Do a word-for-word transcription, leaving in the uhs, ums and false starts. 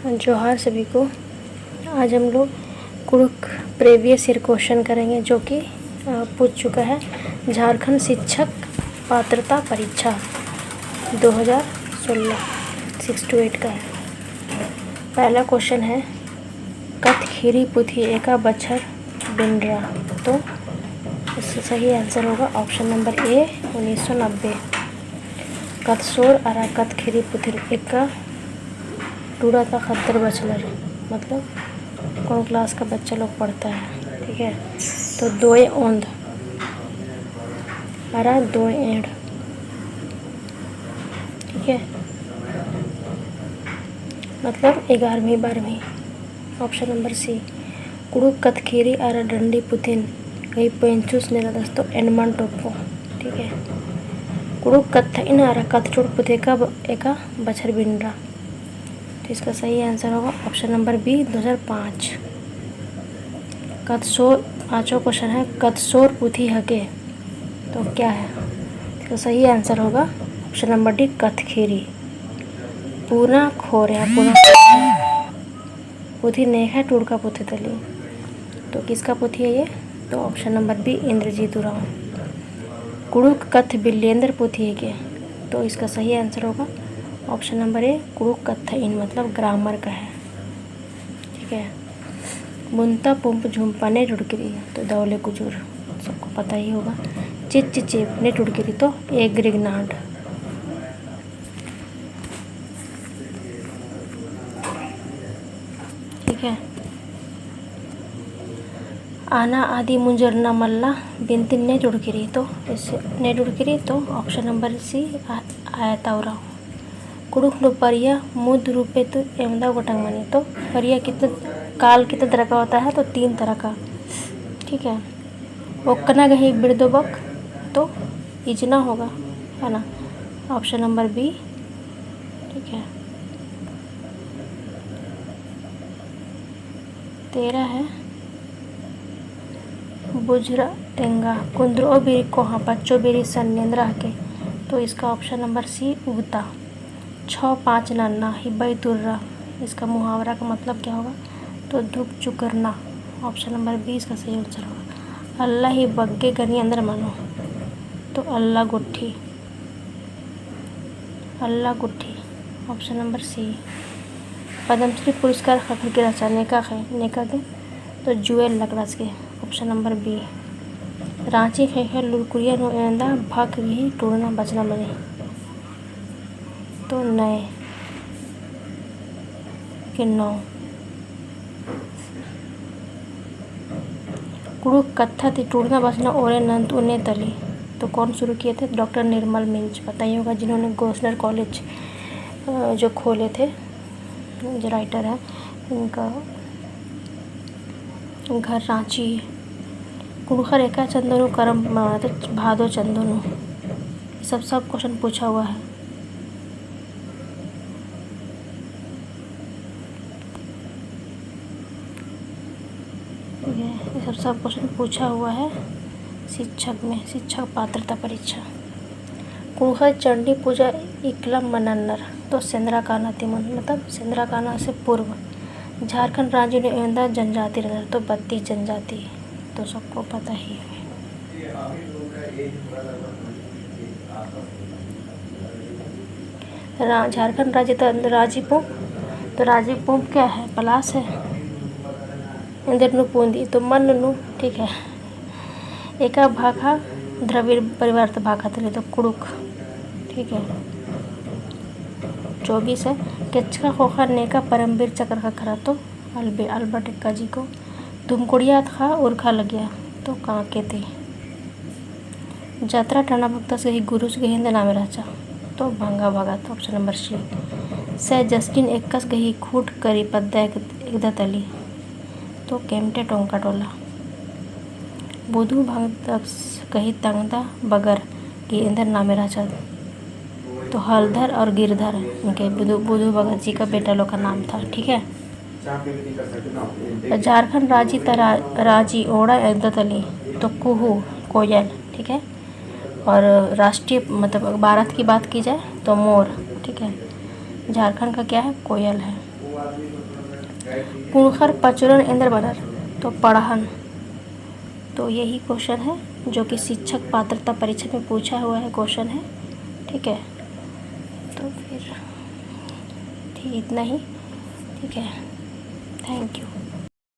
जोहार सभी को। आज हम लोग कुँड़ुख़ previous year question करेंगे, जो कि, अ, पूछ चुका है झारखंड शिक्षक पात्रता परीक्षा दो हज़ार सोलह, six to eight का है। पहला question है, कत्थ ख़ीरी पुथी एका बछर बिनरा? तो इसका सही answer होगा option number A, उन्नीस सौ नब्बे। कत्थ सोर अरा कत्थ ख़ीरी पुथिन एका टूड़ा ता ख़द्दर बछलर, मतलब कौन class का बच्चा लोग पढ़ता है, ठीक है। तो दोय ओन्द अरा दोय एंड़, ठीक है, मतलब ग्यारहवीं बारहवीं। Option number C, कुँड़ुख़ कत्थ ख़ीरी अरा डंडी पुथिन गही पेंचुस नेदस तो एन्मन टोप्पो, ठीक है। कुँड़ुख़ कत्थइन अरा कत्थचोड़ पुथी एका ब-, एका बछर बिनरा। तो इसका सही answer होगा option number B, दो हज़ार पाँच। कत्थ सोर, पाँचवा question है, कत्थ सोर पुथी हके, तो क्या है? इसका सही answer होगा option number D, कत्थ ख़ीरी। पूना खोर है, पूना खोर है। पुथी नेख़य टूड़का पुथी तली। तो किसका पुथी है ये? तो option number B, इंद्रजीत उराँव। कुँड़ुख़ कत्थ बिल्लेंदर पुथी हेके, तो इसका सही answer होगा option number A, कुँड़ुख़ कत्थइन, मतलब grammar का है, ठीक है। मुन्ता पुम्प झुम्पा ने टुड़किरी, तो दौले कुजूर, सबको पता ही होगा। चिच्च चेप ने टुड़किरी, तो A, ग्रिगनाड। ठीक है। आना आदि मुंजरना मल्ला बिनतिन ने टुड़किरी, तो इससे ने टुड़किरी, तो option number C, आ-, आयता उराँव। कुँड़ुख़ नू परिया मुद रूपे तो एवंदा गोटंग मनी, तो परिया कितने, काल कितने तरह का होता है, तो तीन तरह का, ठीक है। ओक्कना गही बिड़दो बक, तो इजना होगा, है ना, option number B, ठीक है। तेरह है, बुझरा तेंगा, कुंदरो बीरी कोहाँ, पच्चो बीरी सन्नेंद्रा हके, तो इसका option number C, उगता। छौ पाँच नन्ना, हिब्बई तुर्रा। इसका मुहावरा का मतलब क्या होगा? तो धुप चुकरना। Option number B इसका सही answer होगा। अल्ला ही बग्गे गनी अंदर मनो, तो अल्ला गुट्ठी। अल्ला गुट्ठी, option number C। पद्मश्री पुरस्कार ख़क्खर गे रहचा, नेका गे, नेका गे, तो जुएल लकड़ास गे, option number B। राँची ख़ेख़ेल लुरकुरिया नू एवंदा भख गही टूड़ना बचना मनी, तो नय के नौ। कुँड़ुख़ कत्था ती टूड़ना बचना ओरे नन्तु ने तली, तो कौन शुरू किए थे? डॉक्टर निर्मल मिंज, पता ही होगा, जिन्होंने गोस्सनर कॉलेज, अ, जो खोले थे, जो writer है, इनका घर राँची। कुँड़ुख़र एका चंदो नू करम मनाते, भादो चंदो नू। ये सब, सब question पूछा हुआ है। ये, ये सब, सब question पूछा हुआ है शिक्षक में, शिक्षक पात्रता परीक्षा। कुँड़ुख़र चंडी पूजा इकला मनानर, तो सेंदरा काना ती मन, मतलब सेंदरा काना से पूर्व। झारखंड राज्य नू एवंदा जनजाति रअनर, तो बत्तीस जनजाति, तो सबको पता ही है। रा-, झारखंड राज्य त राजी पुंप, तो राजी पुंप क्या है? पलास है। एन्देर नू पुंदी, तो मन्न नू, ठीक है। एका भाखा द्रविड़ परिवार ता भाखा तली, तो कुँड़ुख़, ठीक है। चौबीस है। केचका ख़ोख़ा नेका परमबीर चक्र ख़क्खरा, तो अल्बे-, अल्बर्ट एक्का जी को। धुमकुड़िया तख़ा उरखा लगिया, तो कांके ती। जतरा टना भगतस गही गुरुस गही एन्देर नामे रहचा, तो भंगा भगत, option number C। सै जस्टिन एक्कस गही खूट करी पद्दा एक-, एकदा तली, तो केमटे टोंका टोला। बुधु भगतस गही तंगदा बगर गही एन्देर नामे रहचा, तो हलधर और गिरधर, इनके बुधु, बुधु भगत जी का बेटा लोग का नाम था, ठीक है। झारखंड राजी ता रा-, राजी ओड़ा एकदा तली, तो कुहू, कोयल, ठीक है। और राष्ट्रीय, मतलब भारत की बात की जाए तो मोर, ठीक है। झारखंड का क्या है? कोयल है। पुंख़र पचोरन एन्देर बअनर, तो पढ़हन। तो यही question है जो कि शिक्षक पात्रता परीक्षा में पूछा हुआ है, question है, ठीक है। तो फिर ठीक इतना ही, ठीक है, thank you।